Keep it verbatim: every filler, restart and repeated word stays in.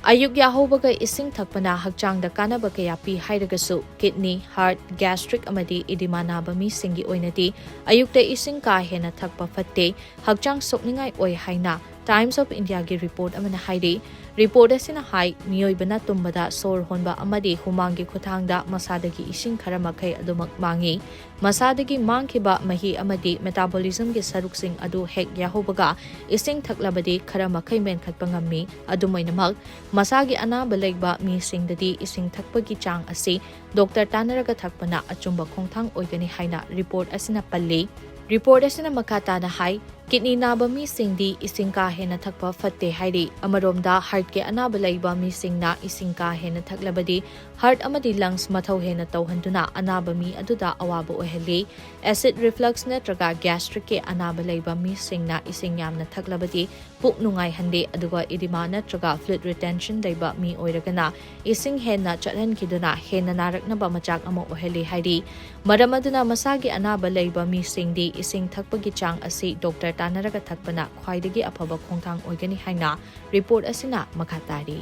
ꯑꯌꯨꯛ ꯌꯥꯍꯧꯕꯒ ꯏꯁꯤꯡ ꯊꯛꯄꯅ ꯍꯛꯆꯥꯡꯗ ꯀꯥꯟꯅꯕ ꯀꯌꯥ ꯄꯤ ꯍꯥꯏꯔꯒꯁꯨ, kidney, heart, gastric ꯑꯃꯗꯤ edema ꯅꯥꯕ ꯃꯤꯁꯤꯡꯒꯤ ꯑꯣꯏꯅꯗꯤ ꯑꯌꯨꯛꯇ ꯏꯁꯤꯡ ꯀꯥ ꯍꯦꯟꯅ ꯊꯛꯄ ꯐꯠꯇꯦ, ꯍꯛꯆꯥꯡ ꯁꯣꯛꯅꯤꯡꯉꯥꯏ ꯑꯣꯏ ꯍꯥꯏꯅ Times of Indiaꯒꯤ report ꯑꯃꯅ ꯍꯥꯏꯔꯤ꯫ Report ꯑꯁꯤꯅ ꯍꯥꯏ, ꯃꯤꯑꯣꯏꯕꯅ ꯇꯨꯝꯕꯗ ꯁꯣꯔ ꯍꯣꯟꯕ ꯑꯃꯗꯤ ꯍꯨꯃꯥꯡꯒꯤ ꯈꯨꯠꯊꯥꯡꯗ ꯃꯁꯥꯗꯒꯤ ꯏꯁꯤꯡ ꯈꯔ ꯃꯈꯩ ꯑꯗꯨꯃꯛ ꯃꯥꯡꯏ꯫ ꯃꯁꯥꯗꯒꯤ ꯃꯥꯡꯈꯤꯕ ꯃꯍꯤ ꯑꯃꯗꯤ metabolismꯒꯤ ꯁꯔꯨꯛꯁꯤꯡ ꯑꯗꯨ ꯍꯦꯛ ꯌꯥꯍꯧꯕꯒ ꯏꯁꯤꯡ ꯊꯛꯂꯕꯗꯤ ꯈꯔ ꯃꯈꯩ ꯃꯦꯟꯈꯠꯄ ꯉꯝꯃꯤ꯫ ꯑꯗꯨꯝ ꯑꯣꯏꯅꯃꯛ, ꯃꯁꯥꯒꯤ ꯑꯅꯥꯕ ꯂꯩꯕ ꯃꯤꯁꯤꯡꯗꯗꯤ ꯏꯁꯤꯡ ꯊꯛꯄꯒꯤ ꯆꯥꯡ ꯑꯁꯤ ꯗꯣꯛꯇꯔ ꯇꯥꯟꯅꯔꯒ ꯊꯛꯄꯅ ꯑꯆꯨꯝꯕ ꯈꯣꯡꯊꯥꯡ ꯑꯣꯏꯒꯅꯤ ꯍꯥꯏꯅ report ꯑꯁꯤꯅ ꯄꯜꯂꯤ꯫ Report ꯑꯁꯤꯅ ꯃꯈꯥ ꯇꯥꯅ ꯍꯥꯏ, kidney ꯅꯥꯕ ꯃꯤꯁꯤꯡꯗꯤ ꯏꯁꯤꯡ ꯀꯥ ꯍꯦꯟꯅ ꯊꯛꯄ ꯐꯠꯇꯦ ꯍꯥꯏꯔꯤ꯫ ꯑꯃꯔꯣꯝꯗ, heartꯀꯤ ꯑꯅꯥꯕ ꯂꯩꯕ ꯃꯤꯁꯤꯡꯅ ꯏꯁꯤꯡ ꯀꯥ ꯍꯦꯟꯅ ꯊꯛꯂꯕꯗꯤ heart ꯑꯃꯗꯤ lungs ꯃꯊꯧ ꯍꯦꯟꯅ ꯇꯧꯍꯟꯗꯨꯅ ꯑꯅꯥꯕ ꯃꯤ ꯑꯗꯨꯗ ꯑꯋꯥꯕ ꯑꯣꯏꯍꯜꯂꯤ꯫ Acid reflux ꯅꯠꯇ꯭ꯔꯒ gastricꯀꯤ ꯑꯅꯥꯕ ꯂꯩꯕ ꯃꯤꯁꯤꯡꯅ ꯏꯁꯤꯡ ꯌꯥꯝꯅ ꯊꯛꯂꯕꯗꯤ ꯄꯨꯛ ꯅꯨꯡꯉꯥꯏꯍꯟꯗꯦ, ꯑꯗꯨꯒ edema ꯅꯠꯇ꯭ꯔꯒ fluid retention ꯂꯩꯕ ꯃꯤ ꯑꯣꯏꯔꯒꯅ ꯏꯁꯤꯡ ꯍꯦꯟꯅ ꯆꯠꯍꯟꯈꯤꯗꯨꯅ ꯍꯦꯟꯅ ꯅꯥꯔꯛꯅꯕ ꯃꯆꯥꯛ ꯑꯃ ꯑꯣꯏꯍꯜꯂꯤ ꯍꯥꯏꯔꯤ꯫ ꯃꯔꯝ ꯑꯗꯨꯅ ꯃꯁꯥꯒꯤ ꯑꯅꯥꯕ ꯂꯩꯕ ꯃꯤꯁꯤꯡꯗꯤ ꯏꯁꯤꯡ ꯊꯛꯄꯒꯤ ꯆꯥꯡ ꯑꯁꯤ ꯗꯣꯛꯇꯔ ꯇꯥꯟꯅꯔꯒ ꯊꯛꯄꯅ ꯈ꯭ꯋꯥꯏꯗꯒꯤ ꯑꯐꯕ ꯈꯣꯡꯊꯥꯡ ꯑꯣꯏꯒꯅꯤ ꯍꯥꯏꯅ report ꯑꯁꯤꯅ ꯃꯈꯥ ꯇꯥꯔꯤ꯫